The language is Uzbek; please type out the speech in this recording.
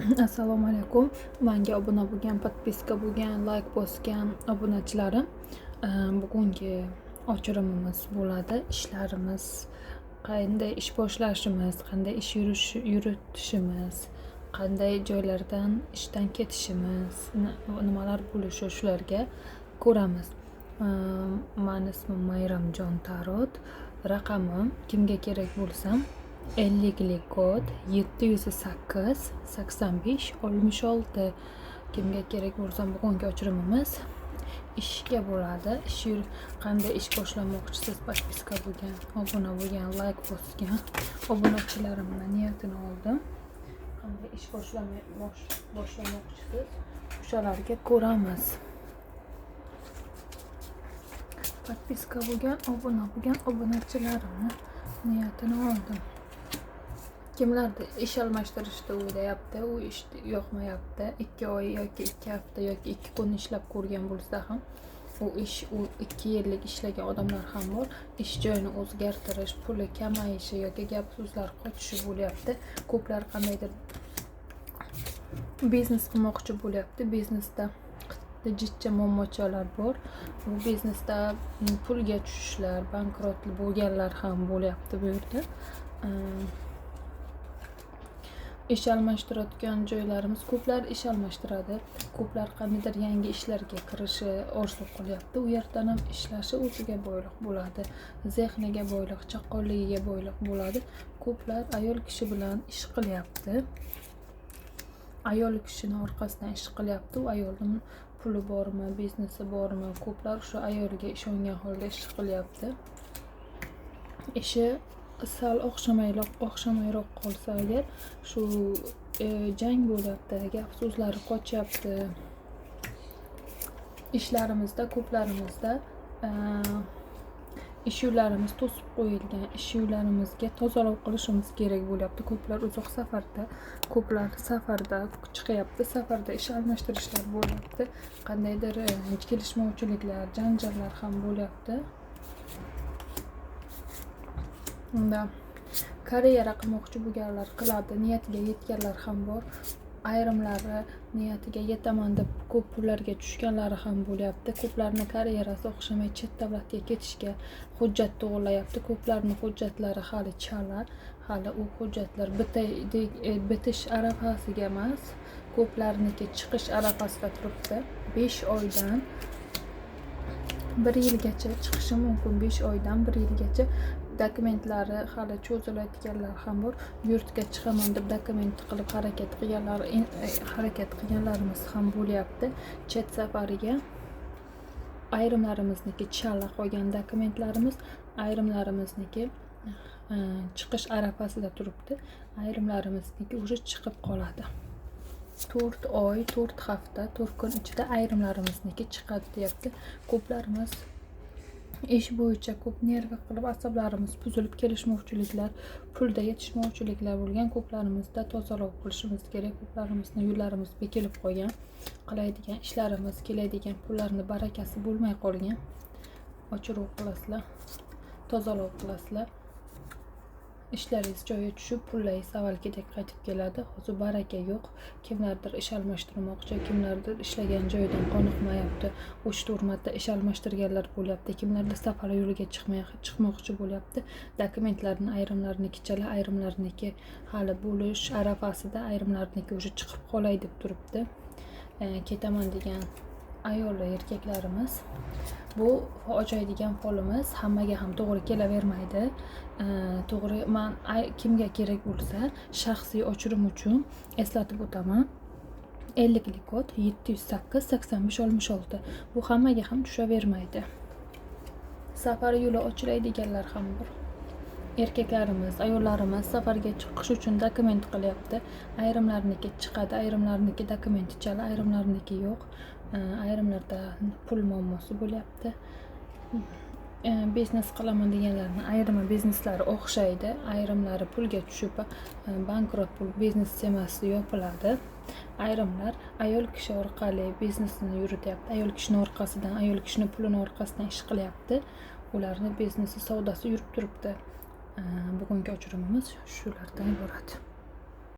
Assalomu alaykum. Manga obuna bo'lgan, подписка bo'lgan, layk bosgan obunachilarim, bugungi ochirimimiz bo'ladi. Ishlarimiz, qanday ish boshlashimiz, qanday ish yuritishimiz, qanday joylardan ishdan ketishimiz, nimalar bo'lishi, shularga ko'ramiz. Mani ismim Mayramjon Tarot. Raqamim kimga kerak bo'lsa 50lik kod 708 85 66. Kimga kerak bo'lsa, bugungi ochirimimiz ishga bo'ladi. Ish, qanday ish boshlamoqchisiz? Подписка bo'lgan, obuna bo'lgan, layk bosgan obunachilarimni niyatini oldim. Qanday ish boshlamoqchisiz? O'shalarga ko'ramiz. Подписка bo'lgan, obuna bo'lgan obunachilarimni niyatini oldim. Kimlardir ish almashtirishni o'ylayapti, u ish yoqmayapti. 2 oy yoki 2 hafta yoki 2 kun ishlab ko'rgan bo'lsa ham, u ish, u 2 yillik ishlagan odamlar ham bor. Ish joyini o'zgartirish, puli kamayishi yoki gap so'zlar qochishi bo'lyapti. Ko'plar qandaydir biznes qilmoqchi bo'lyapti. Biznesda jicha muammochalar bor. Bu biznesda pulga tushishlar, bankrot bo'lganlar ham bo'lyapti bu yerda. Ish almashtirayotgan joylarimiz, ko'plar ish almashtiradi. Ko'plar qandaydir yangi ishlarga kirishi orzu qilyapti. U yerdan ham ishlashi o'ziga bog'liq bo'ladi. Zehniga bog'liq, chaqqonligiga bog'liq bo'ladi. Ko'plar ayol kishi bilan ish qilyapti. Ayol kishini orqasidan ish qilyapti. U ayolning puli bormi, biznesi bormi? Ko'plar o'sha ayolga ishongan holda ish qilyapti. Ishi sal o'xshamayroq qolsa agar, shu jang bo'lyapti, gap so'zlari qochyapti. Ishlarimizda, ko'plarimizda ish yo'llarimiz to'sib qo'yilgan, ish yo'llarimizga tozalov qilishimiz kerak bo'lyapti. Ko'plar uzoq safarda, ko'plar safarda chiqyapti, safarda ish almashtirishlar bo'lyapti. Qandaydir kelishmovchiliklar, janjallar ham bo'lyapti. Unda karyera qilmoqchi bo'lganlar qiladi, niyatiga yetganlar ham bor. Ayrimlari niyatiga yetaman deb ko'p pullarga tushganlari ham bo'lyapti. Ko'plarning karyerasi o'xshamay chet davlatga ketishga hujjat to'g'rilayapti. Ko'plarning hujjatlari hali chala, hali u hujjatlar bitish arafasiga emas, ko'plarniki chiqish arafasida turibdi. 5 oydan 1 yilgacha chiqishi mumkin. 5 oydan 1 yilgacha dokumentlari hali cho'zilayotganlar ham bor. Yurtga chiqaman deb dokument qilib harakat qilganlarimiz ham bo'lyapti. Chet safariga ayrimlarimizniki chala qolgan dokumentlarimiz, ayrimlarimizniki chiqish arafasida turibdi, ayrimlarimizniki уже chiqib qoladi. 4 oy, 4 hafta, 4 kun ichida ayrimlarimizniki chiqadi deyapti. Ko'plarimiz ish bo'yicha ko'p nervi qilib, asablarimiz buzilib, kelishmovchiliklar, pulda yetishmovchiliklar bo'lgan. Ko'plarimizda tozalov qilishimiz kerak. Ko'plarimizni yo'llarimiz bekilib qolgan, qiladigan ishlarimiz, keladigan pullarni barakasi bo'lmay qolgan. Ochiruv qilasizlar, tozalov qilasizlar. Ishlaringiz joyiga tushib, pullaringiz avvalgidek qaytib keladi. Hozir baraka yo'q. Kimlardir ish almashtirmoqchi, kimlardir ishlagan joyidan qoniqmayapti. 3-4 marta ish almashtirganlar bo'lyapti. Kimlardir safar yo'liga chiqmoqchi bo'lyapti. Dokumentlarni ayrimlarniki chala, ayrimlarniki hali bo'lish arafasida, ayrimlarniki уже chiqib qolay deb turibdi. Ketaman degan ayol va erkaklarimiz, bu ochaydigan folimiz hammaga ham to'g'ri kelavermaydi. To'g'ri, man kimga kerak bo'lsa shaxsiy ochirim uchun eslatib o'taman. 50lik kod 708 85 66. Bu hammaga ham tushavermaydi. Safar yo'li ochilaydiganlar ham bor. Erkaklarimiz, ayollarimiz safarga chiqish uchun dokument qilyapti. Ayrimlarniki chiqadi, ayrimlarniki dokumenti chala, ayrimlarniki yo'q. Ayrimlarda pul muammosi bo'lyapti. Biznes qilaman deganlarni ayrimi bizneslari o'xshaydi, ayrimlari pulga tushib bankrot bo'lib biznes temasi yopiladi. Ayrimlar ayol kishi orqali biznesini yurityapti, ayol kishini orqasidan, ayol kishini pulini orqasidan ish qilyapti. Ularni biznesi, savdosi yurib turibdi. Bugungi ochirimimiz shulardan iborat.